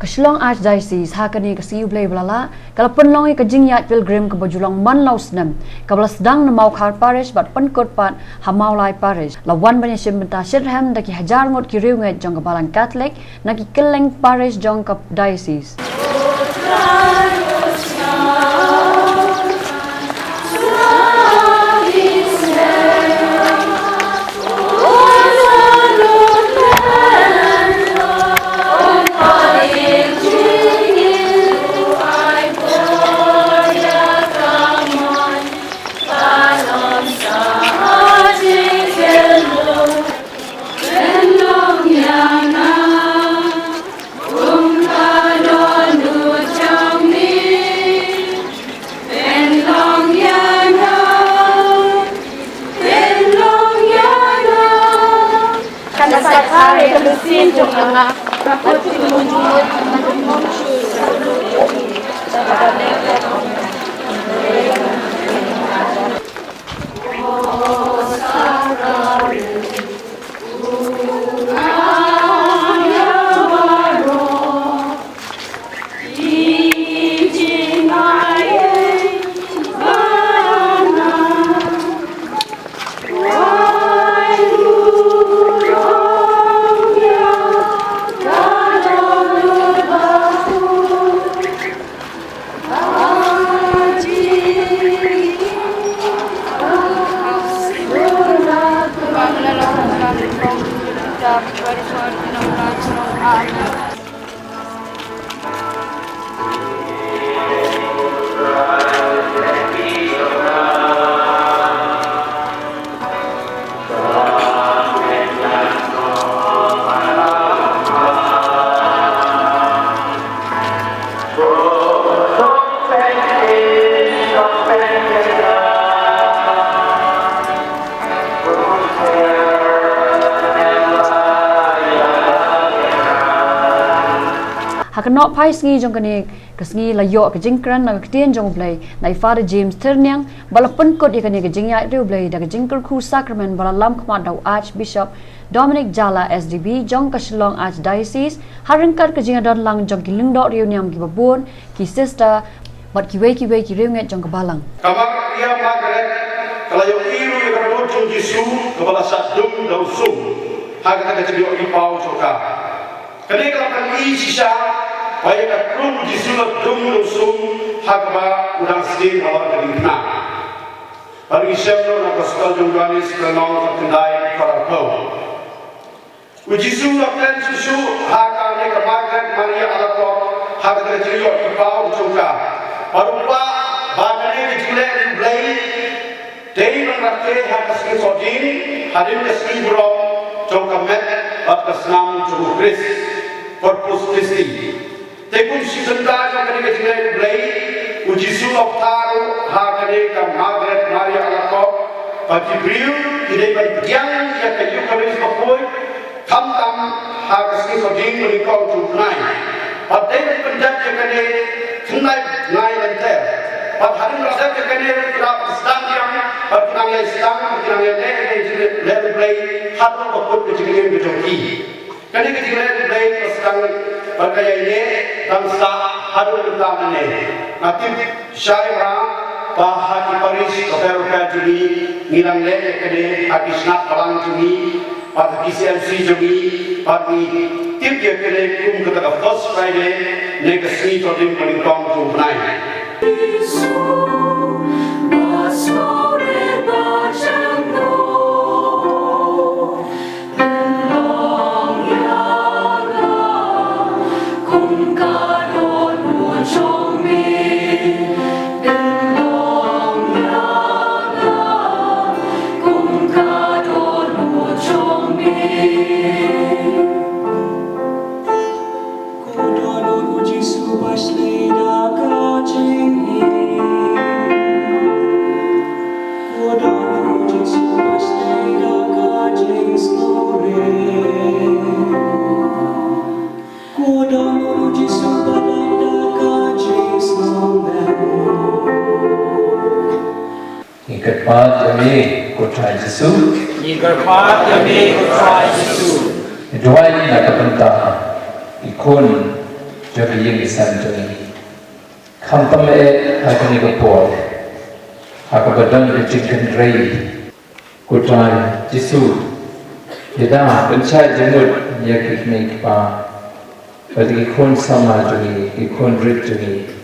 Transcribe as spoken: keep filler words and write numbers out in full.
Ka Shillong Archdiocese ha kane ka sngi U Blei ba la lah ka la pynlong ïa ka jingïaid pilgrim kaba ju long man la u snem, kaba la sdang na Mawkhar Parish bad pynkut pat ha Mawlai Parish. La wan ban ïashim bynta shitrhem da ki hajar ngut ki riewngeit jong ka Balang Katholik na ki kylleng parish jong ka diocese. Ha ka nohphai sngi jong kane ka sngi la ïoh ka jingkren na ka ktien jong U Blei na i Father James Thyrniang, ba la pynkut ïa kane ka jingïaid riewblei da ka jingkyrkhu sakramen ba la lam khmat da u Archbishop Dominic Jala S D B jong ka Shillong Archdiocese, ha ryngkat ka jingïadon lang jong ki lyngdoh riewniam kiba bun, ki sister bad kiwei kiwei ki riewngeit jong ka Balang. Ka Maria Margaret ka la ïohi ruh ïa ka rebud jong U Jisu kaba la shah dung da u sum ha kata ka jingïohi paw jong ka. Kane ka la pyni shisha ba ïa ka krung U Jisu la dung da u sum ha kaba u dang sdien halor ka diengphna. Bad ngi shem ruh na ka Gospel jong u Ïoannis ka lynnong kaba khyndai, dkhot arphew. U Jisu u la kren shuh shuh ha kane ka Margaret Maria Alacoque ha kata ka jingïohi paw jong ka. Bad u kwah ba kane ka jingleh riewblei dei ban rakhe ha ka sngi Thohdieng hadien ka sngi burom jong ka met bad ka snam jong U Khrist, Corpus Christi. Te kum shi bynta jong kane ka jingleh riewblei, U Jisu u la phah ruh ha kane ka Margaret Maria Alacoque ba ki briew ki dei ban pdiang ïa ka Ïukharist bakhuid khamtam ha ka sngi Thohdieng ba nyngkong jong u bnai. Bad dei ban pyndep ïa kane khyndai bnai lynter. Bad hadien ba la dep ïa kane ruh ki la pynsdang biang bad ki nang ïai sdang, ki nang ïai leh ïa ka jingleh riewblei haduh ba kut ka jingim ka jong ki. Kane ka jingleh riewblei ka sdang bad ka ïaineh dang sah haduh mynta mynne. Nga tip shai bha ba ha ki parish bapher bapher jong ngi ngi nang leh ïa kane ha ki shnat balang jong ngi bad ha ki C M C jong ngi bad ngi tip ïa kane kum kata ka First Friday ne ka sngi Thohdieng ba nyngkong jong u bnai. Ko don u Jisu ba shlei da ka jingim. Ko don u Jisu ba shlei da ka jingsngewrit. Ko don u Jisu ba lait da ka jingsngew. Ngi kyrpad ïa me ko Trai Jisu. Ngi kyrpad ïa me ko Trai Jisu. Ngi duwai na ka bynta i khun jong ka ïing ka sem jong ngi. Khamtam eh ha kane ka por, ha kaba don ka jingkynrei, ko Trai Jisu, ïada pynshai jingmut ïa ki kmie ki kpa, bad ki khun samla jong ngi, ki khun rit jong ngi,